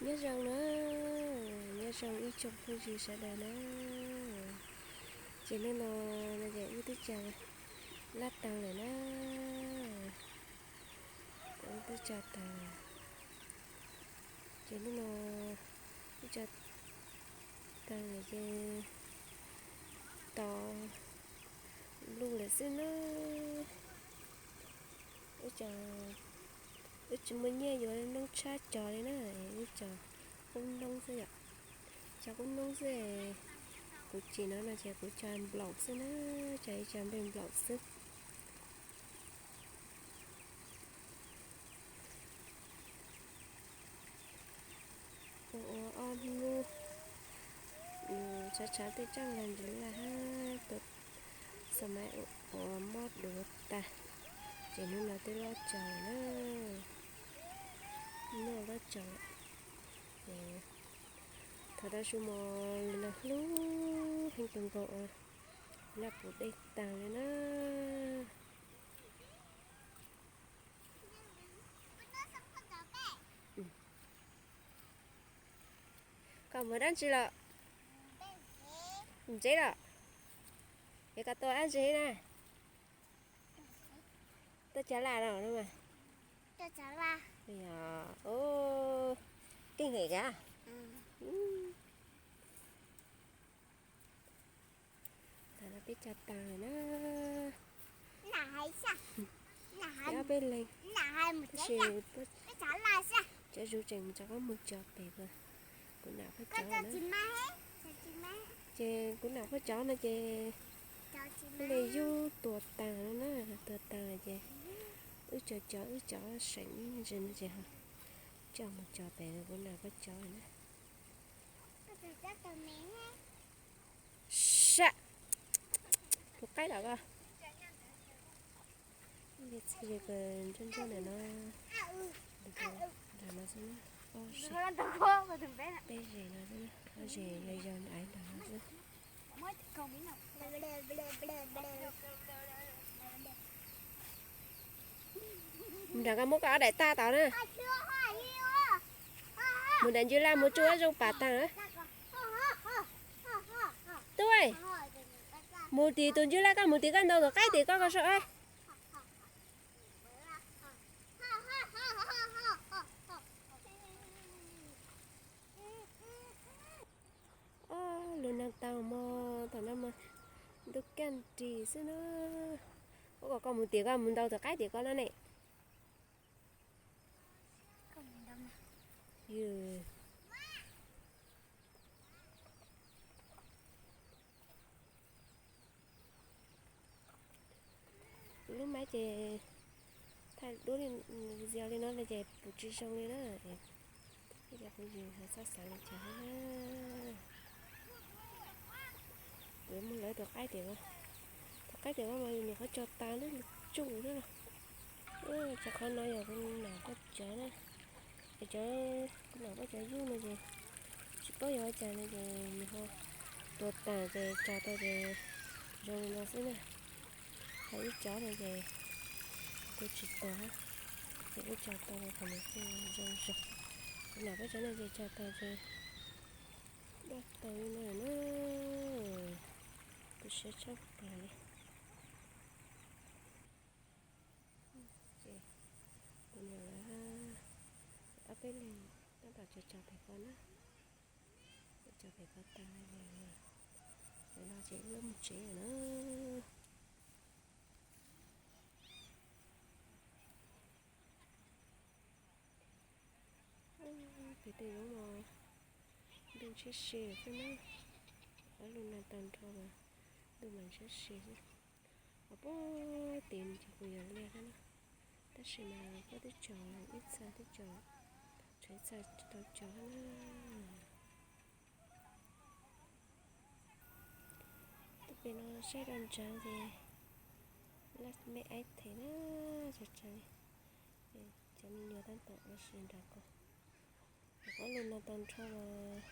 Nyob zoo na, nyob zoo ib tsoom phooj ywg sawv daws na. Ces hnub no no ces wb twb tso laj tag lawm na, wb twb tso tag. Ces hnub no wb tso tag lawm ces tos luj lawm xwb na. Wb tsis muaj nyiaj yuav noob tshab cog li na, wb tso qub noob xwb yom. Tso qub noob xwb. Kuv tsis no no ces kuv tso nplaum xwb na, tso ib tso nplaum xwb. Ua ua ob hnub, tshav tshav tej tsob los ntsuv laj hab, tus xo maiv ua mob duav tag, ces hnub no twb loj tsaus na, hnub no loj tsaus. Thaum tau su mos no hlub heev tus nkaus, laj puv dej tag li na. Koj mus dab tsi los? Mus tsev los? Es koj tuaj dab tsi na? Tuaj cog laj los no mas. Keej heev kawg. Tam no peb cog tag lawm na. Peb ob peb leeg, tab sis cov zus tseem mus rov qab mus cog pem, kuv nam phaj cov na. Ces kuv nam phaj cov no ces wb li yug tuag tag no na, tuag tag lawm ces wb cov cov wb cov seem ntsis no ces coj mus cog pem kuv nam phaj cov na. Sab, tus qaib los koj. Txhij li kawg ntsuab ntsuab ntawm no, nram no xwb na, peb zes no xwb na, ob zes yog yog ntaiv nram no xwb. Mus nram koj muab koj ob daim tag tau na. Mus nram ntsis laj mus tsuj ob zoo pas tag na. Tub, mus tim tus ntsis laj, koj mus tim koj ntau tus qaib tim koj ko so. Ob lub no tau mog, thaum no mas ntuj kaj nrig xwb na. Ua kom koj mus tim koj mus ntau tus qaib tim koj no ne. Kuv lub maiv ces thaij duab li, video li no no ces pum tsis zoo li na. Ib cov phooj ywg ho txhob xav li cas na. Kuv muab lawv tus qaib tim, tus qaib tim no mas yus nyuam qhuav tso tas lub tsuj xwb los. Cov qhov no yog kuv nam phaj cov na, es cov kuv nam phaj cov yug no ces tsis paub yog ua cas no ces nws ho tuag tas ces tso tau ces zoo li no xwb na. Ho ib cov no ces kuj tsis tuag, ces wb tso tau kom nws zoo zoo. Kuv nam phaj cov no ces tso tau ces daj tau li no na. Kuv siab tshaj plaws li. Ces kuv niam lawv ob peb leeg tab tom tso tso pem ko na. Tso pem ko tag, lawv los ces wb mus tsev na. Pem tej zoov mas ntuj ntshiab si xwb na. Ob lub no tag nrho mas ntuj mas ntshiab si xwb. Ho puag tim ces kuj yog liaj thiab na, tab sis mas puab twb tsaus, ib txha twb tsaus, tshuav ib txha tsis tau tsaus na. Tus pem no saib rau ntawd ces laj me aib them na, tsawg tsawg li. Cov me nyuam tab tom ua si nram ko. Ob lub no tag nrho los,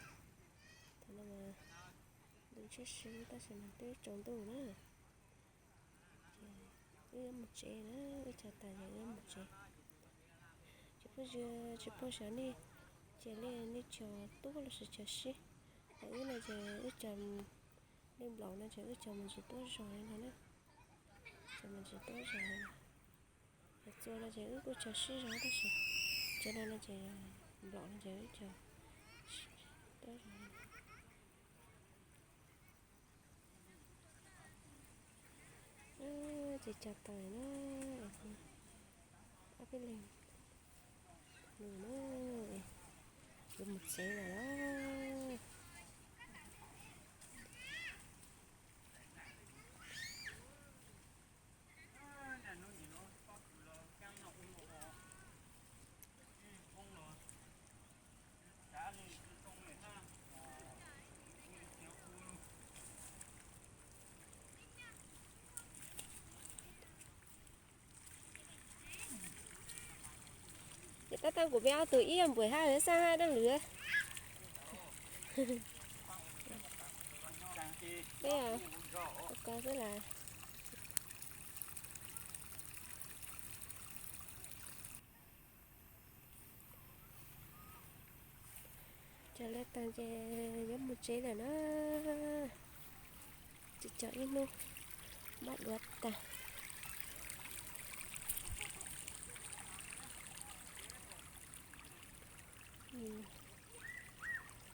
thaum no mas ntuj ntshiab si tab sis mas twb tsaus ntuj na. Ces wb yuav mus tsev na, wb tso tas ces wb yuav mus tsev. Tsis paub, tsis paub xyov nej Ces nej cog tuab los sis cog sib? Ho wb no ces wb cog, nej nplaum no ces wb cog me ntsis tuab zog li no na. Cog me ntsis tuab zog li no. Cov txua no ces wb kuj cog sib zog tab sis cov no no ces nplaum no ces wb cog tuab zog li no. Ces cog tau na, ob peb leeg nus na, yuav mus tsev lawm los. Ces tab tag kuv peb ob tug ib yam npaum hab xab hab dab lwm. Peb ko xwb las. Cog lawv tag ces yuav mus tsev lawm na. Tsis cog ib hnub, npaj duav tag.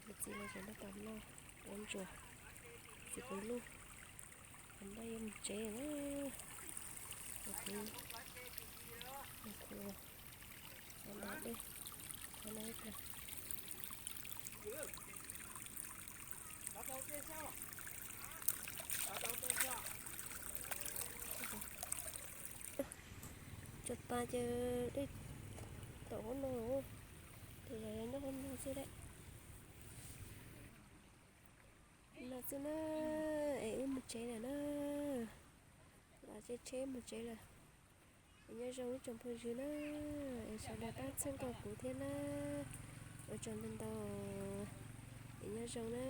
Kuv txiv lawv tseem npaj tau noj ua ntsuas, txiv kuv lub, npaj yuav mus tsev na. Kuv, kuv, kuv nta dej, kuv nta ib pliag. Tso tas ces dej tawm hauv no, tes yog nyob hauv no xwb dab. No xwb na, es wb mus tsev lawm na. Los tsheb tsheb mus tsev lawm. Es nyob zoo ib tsoom phooj ywg na, es sawv daws pab txhawb nqa kuv thiab na. Ua tsaug ntau ntau, es nyob zoo na.